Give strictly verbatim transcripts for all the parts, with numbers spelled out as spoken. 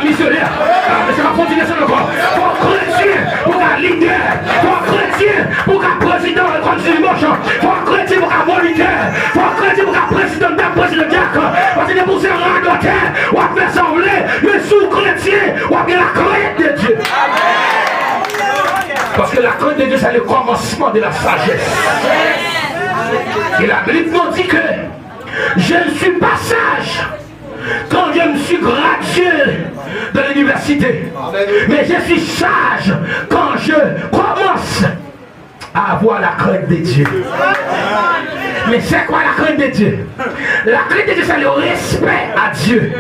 Misyonè. Ah, mesye, m ap kontinye sou le kò. Fò kretyen pou ka lidè. Fò kretyen pou ka prezidan lekòl dimanch. Fò kretyen pou ka monitè. Fò kretyen pou ka prezidan dam, prezidan dyak. Paske depi w se radòtè, w ap fè sa w vle. Men si w kretyen, w ap gen la crainte de Dieu. Parce que la crainte de Dieu, c'est le commencement de la sagesse. Et la Bible nous dit que je ne suis pas sage quand je me suis gradué de l'université, mais je suis sage quand je commence à avoir la crainte de Dieu. Mais c'est quoi la crainte de Dieu? La crainte de Dieu, c'est le respect à Dieu.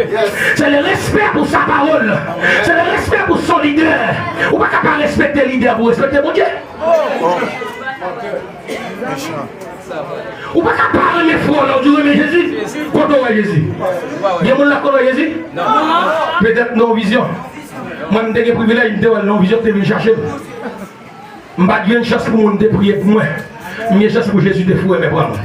C'est le respect pour sa parole. C'est le respect pour son leader. Ou pa ka pa respekte lidè pou respekte Bondye. Ou pa ka pa renmen frè w lè w di w renmen Jezi. Kote w wè Jezi? Gen moun la kote w wè Jezi? Petèt nan yon vizyon. Mwen, m te gen privilèj, m te wè l nan yon vizyon, m te vin chache l. M pa t jwenn chans pou moun te priye pou mwen. M gen chans pou Jezi te foure men pran m.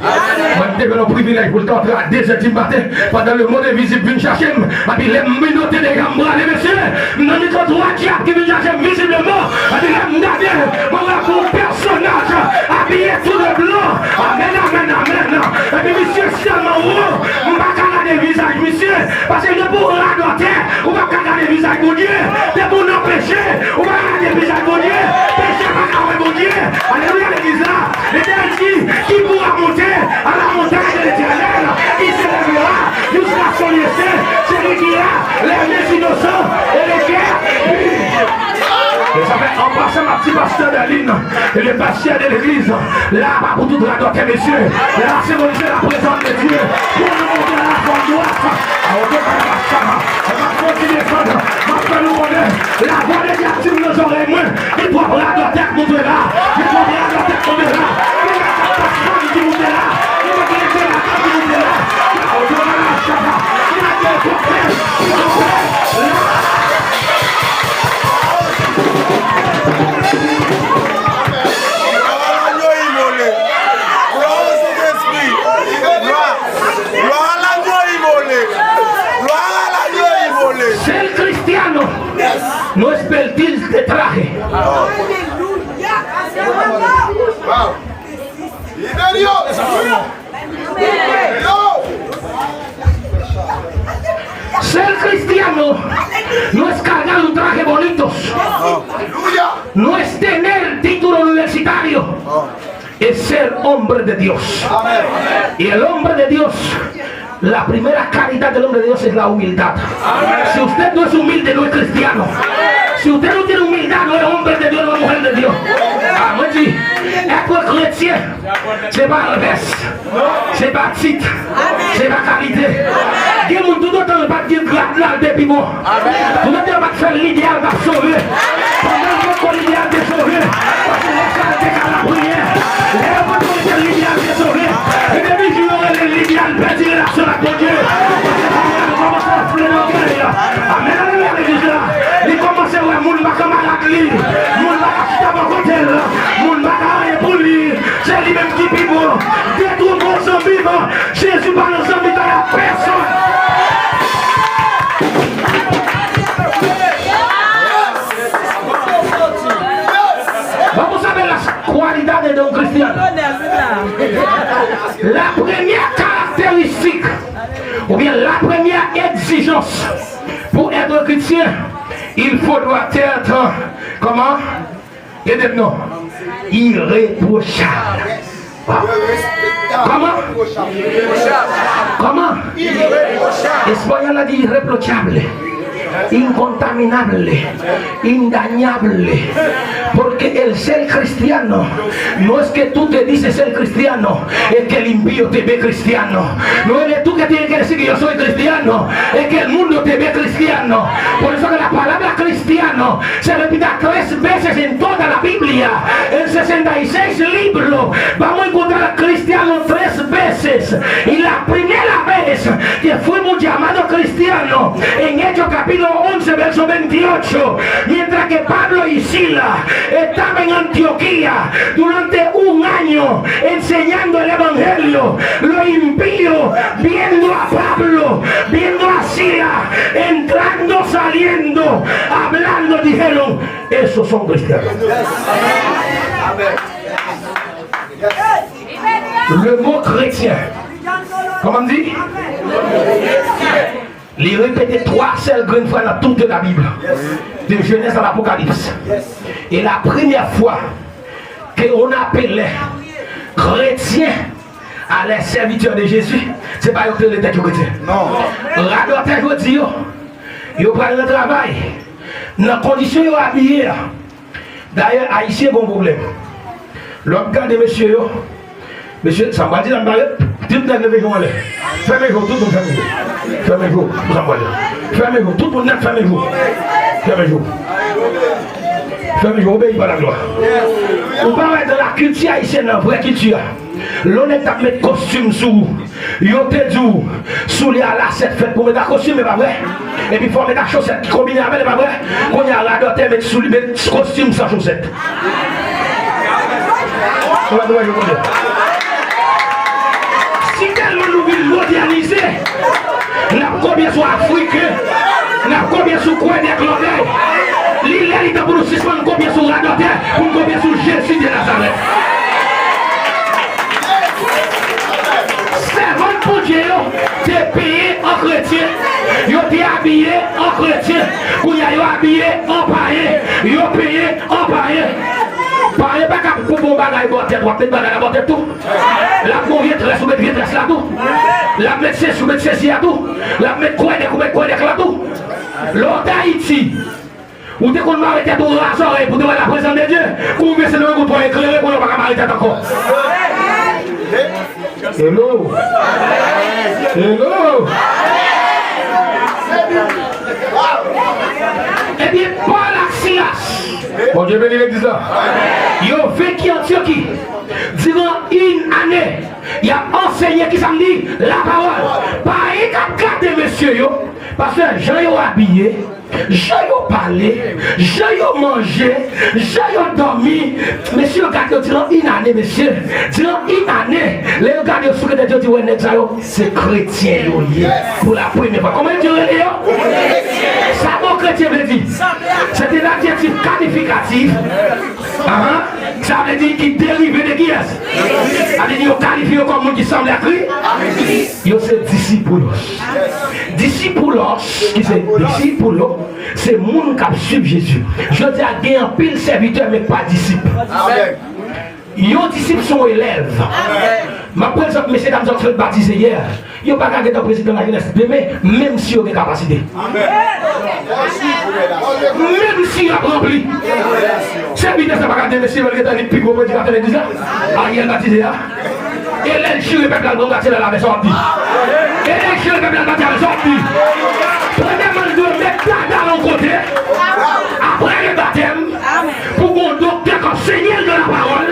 Mwen, m te jwenn yon privilèj pou l te antre a de zè di maten, pandan lemonn envizib vin chache m. Epi lè m menote deja, m prale, mesye, m nan mitan twa dyab ki vin chache m vizibleman. Epi lè m gade, mwen wè yon pèsonaj abiye tou de blan. Amèn, amèn, amèn. Epi misye sèlman wo, m pa ka gade vizaj misye, paske depi w radòtè, ou p ap ka gade vizaj Bondye. Depi w nan peche, ou pa ka gade vizaj Bondye. Peche pa ka wè Bondye. Alelouya, legliz la. Letènèl di, qui pourra monter à la montagne de l'Éternel? Qui s'élèvera jusqu'à son lieu saint? Celui qui a les mains innocents et le cœur pur. E sa fè, an pasan, m ap di pastè Dèlin, e le pastè de legliz, la pa pou tout radòtè, mesye. La se Bondye, la prezans de Dye. Pou nou monte la fòm dwat. Awo, tout bagay ap chama. M ap kontinye fè, m ap fè nou konnen. Lavwa de Dye ap di m nan zòrèy mwen. Gen twòp radòtè k moute la. Gen twòp radòtè k moute la. Gen twòp fanm ki moute la. Gen twòp entènatal ki moute la. Gen twòp radòtè ki moute la. Glwa a Dye imole. Glwa o Sentespri. Glwa. Glwa a Dye imole. Glwa a Dye imole. Sel cristiano no es vestirse de traje. Wow. Ser cristiano no es cargar un traje bonito. No es tener título universitario. Es ser hombre de Dios. Y el hombre de Dios, la primera calidad del hombre de Dios es la humildad. Si usted no es humilde, no es cristiano. Si usted no tiene humildad, no es hombre de Dios, no es mujer de Dios. Ah, mwen di, èt kretyen, se pa vès, se pa tit, se pa kalite. Gen moun toutotan l pa t gen grad la, l te pi bon. Toutotan yo pa t fè l lidè a, l t ap sove. Pandan l poko lidè a, l te sove. Paske lè sa l te ka lapriyè. Lè yo poko mete l lidè a, l te sove. E depi jou yo rele l lidè a, l pèdi relasyon l ak Bondye. Paske sa fè l kòmanse anfle nan ògèy. Amèn, alelouya, legliz la. Li kòmanse wè moun pa kanmarad li. Moun pa ka chita bò kote l. Moun pa ka anyen pou li. Se li menm ki pi bon. Detwi bon zanmi m. Jezi pa nan zanmitay ak pèsonn. Vamos a ver las cualidades de un cristiano. La première caractéristique, ou bien la première exigence pour être chrétien, il faudra être, comment? Ede m non. Irreprochable. Kòman? Kòman? Espanyòl la di irreprochable, incontaminable, indañable. Porque el ser cristiano no es que tú te dices ser cristiano, es que el impío te ve cristiano. No eres tú que tienes que decir que yo soy cristiano, es que el mundo te ve cristiano. Por eso que la palabra cristiano se repite tres veces en toda la Biblia. En sesenta y seis libros vamos a encontrar cristiano tres veces. Y la primera vez que fuimos llamados cristianos en Hechos Capítulo once, verso veintiocho. Mientras que Pablo y Silas estaban en Antioquía durante un año enseñando el evangelio, los impíos, viendo a Pablo, viendo a Silas, entrando, saliendo, hablando, dijeron: "Esos son cristianos". Le mot chrétien, kòman m di? Li repete twa sèl grenn fwa nan tout la Bib, de Genèse à l'Apocalypse. E la premyè fwa ke on apele kretyen a lè sèvitè de Jezi, se pa yo ki rele tèt yo kretyen. Radòtè jodi yo, yo pral nan travay, nan kondisyon yo abiye a, dayè, Ayisyen gen yon pwoblèm. Lè w ap gade mesye yo, mesye, sa m pral di la, m pral, tout nèg leve je w anlè. Fèmen je w, tout moun fèmen je w. Fèmen je w, pou sa m pral di la. Fèmen je w, tout moun nèt fèmen je w. Fèmen je w. Fèmen je w, obeyi pa laglwa. Ou pa wè dan la kilti ayisyèn nan, vrè kilti a, lè yon nèg t ap met kostim sou ou, yo te di w, soulye a lasèt fèt pou met ak kostim, e pa vre? Epi fò w met ak chosèt ki konbine avè l, e pa vre? Kounye a, radòtè met soulye, met kostim san chosèt. Ou pa, ou pa jwe kounye a. Si tèlman nou vin modènize, n ap kopye sou Afriken, n ap kopye sou Kwebèk lògèy. Li lè, li tan pou nou sispann kopye sou radòtè, pou n kopye sou Jezi de Nazarèt. Sèvant Bondye yo te penyen an kretyen, yo te abiye an kretyen. Kounye a, yo abiye an payen, yo penyen an payen. Payen pa ka pou bon bagay bò tèt, w ap met bagay la bò tèt tou. L ap gon vye très, ou met vye très la tou. L ap met sesi, ou met sesi a tou. L ap met kwèdèk, ou met kwèdèk la tou. Lè w t Ayiti, ou te konn mare tèt ou razòrèy pou te wè la prezans de Dye. Kou w vin se nan yon kout pwen eklere, kounye a w pa ka mare tèt ankò. Hello. Hello. Ebyen, Pòl ak Silas, Bondye beni legliz la, yo venki Antyoki. Diran in ane, y ap ansenye, ki sa m di? Lapawòl. Payen k ap gade mesye yo, paske jan yo abiye, jan yo pale, jan yo manje, jan yo dòmi, mesye yo gade yo diran in ane, mesye. Diran in ane, lè yo gade yo sou kretyen, yo di, wè, nèg sa yo, se kretyen yo ye. Pou la premyè fwa. Kòman yo di yo rele yo? Sa mo kretyen vle di? Se te ladjektif kalifikatif. Ahan. Sa vle di ki derive de kiyès? Sa vle di yo kalifye yo kòm moun ki sanble ak Kri-, yo se discípulos. Discípulos, ki se discípulo, se moun k ap suiv Jezi. Jodi a, gen anpil sèvitè, men pa disip. Yon disip se yon elèv. M ap pran egzanp mesye dam sa yo t fèk batize yè. Yo pa ka gentan prezidan lajenès demen, menm si yo gen kapasite. Menm si y ap ranpli. Sèvitè sa pa ka demen si yo gentan vin pi gwo predikatè legliz la. Ariel batize a. E lè l chire pèp la, l pran gratye nan lamè, sa w ap di? E lè l chire pèp la, l batize avè, sa w ap di? Premyèman, l dwe met dada l yon kote. Apre le batèm, pou gon doktè k ansenye l de la pawòl,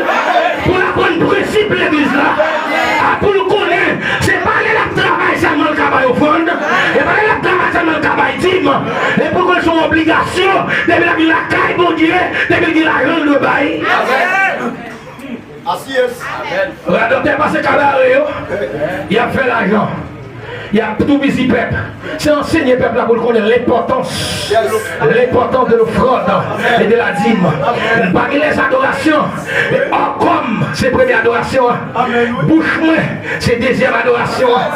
pou l aprann prensip legliz la, a, pou l konnen se pa lè l ap travay sèlman l ka bay ofrann, e pa lè l ap travay sèlman l ka bay dim, e pou l konnen se yon obligasyon, depi l ap vin lakay Bondye, depi l gen lajan l dwe bay. Radòtè pase kabare yo, y ap fè lajan. Y ap toupizi pèp. Se ansenye pèp la pou l konnen lenpòtans, lenpòtans de lofrann e de la dim. Nou pa gen lèzadorasyon. Kò m se premye adorasyon an. Bouch mwen se dezyèm adorasyon an.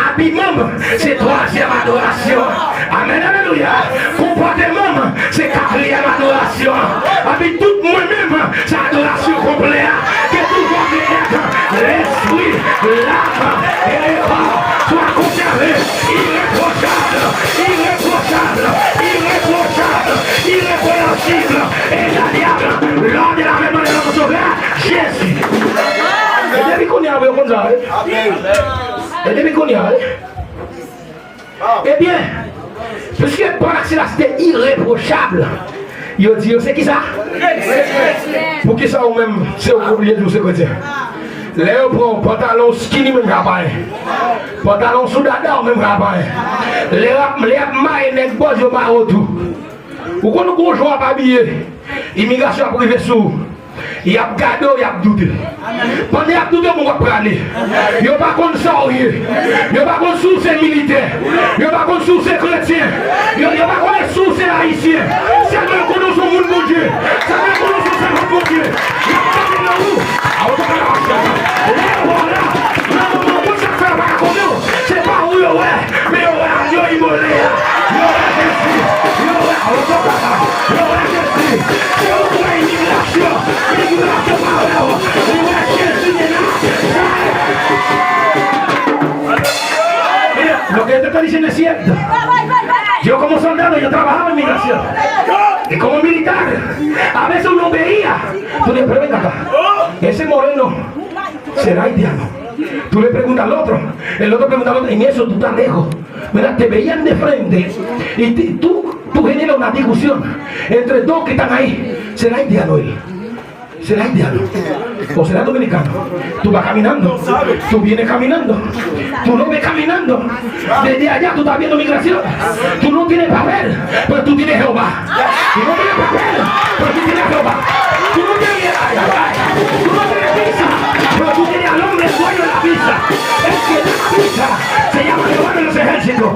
Abiman m se twazyèm adorasyon an. Amèn, alelouya. Konpòteman m se katriyèm adorasyon an. Epi tout mwen menm, se adorasyon konplè a. Que tu vas être l'esprit, l'âme et le corps soit conservé irréprochable, irréprochable, irréprochable, irrépréhensible, inaliénable, lors de l'avènement de notre Sauveur, Jésus. E depi kounye a, yo konn sa, wi. E depi kounye a, wi. Ebyen, piske Pòl ak Silas te irepwochab, yo di yo se kisa? Poukisa ou menm, se ou k oblije di w se kretyen? Lè yo pran w, pantalon w skinny menm jan a payen. Pantalon w sou dada w menm jan a payen. Lè y ap, lè y ap maye Nèg bòz yo mare w tou. Ou konn gwo jan w ap abiye, imigrasyon ap rive sou ou. Y ap gade w, y ap doute. Pandan y ap doute, moun w ap prale. Yo pa konn sa w ye. Yo pa konn si w se militè. Yo pa konn si w se kretyen. Yo, yo pa konnen si w se ayisyen. Sèlman yo konnen w se yon moun Bondye. Sèlman yo konnen w se yon sèvant Bondye. Y ap gade nan ou. A, ou pa ka mache. Lè w la, nan moman w konn sa k fè yo pa ka konnen w. Se pa ou yo wè, men yo wè agno imole a. Yo wè Jezi. Yo wè, a, ou pa ka. Yo wè Jezi. Se ou k wè imigrasyon. Imigrasyon pa wè w. Li wè Jezi dedan. Lo que yo te dicen es cierto. Yo como soldado, yo trabajaba en migración. Y como militar, a veces uno veía, tú dices, pero ven acá, ese moreno será haitiano. Tú le preguntas al otro, el otro pregunta al otro, en eso tú estás lejos. Mira, te veían de frente y te- tú, tú generas una discusión entre dos que están ahí. ¿Será haitiano él? ¿Será haitiano? ¿O será dominicano? Tú vas caminando, tú vienes caminando, tú lo ves caminando. Desde allá tú estás viendo migración. Tú no tienes papel, pero tú tienes Jehová. Tú no tienes papel, pero tú tienes a Jehová. Tú no tienes, ay, ay, ay. Tú no tienes visa, pero tú tienes al hombre dueño de la visa. El que da la visa se llama Jehová de los ejércitos.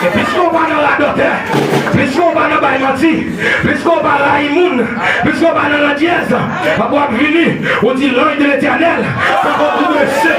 E piske w pa nan radòtè, piske w pa nan bay manti, piske w pa rayi moun, piske w pa nan landjèz, apre w ap vini, ou di, L'ange de l'Éternel, papa pou mwen se.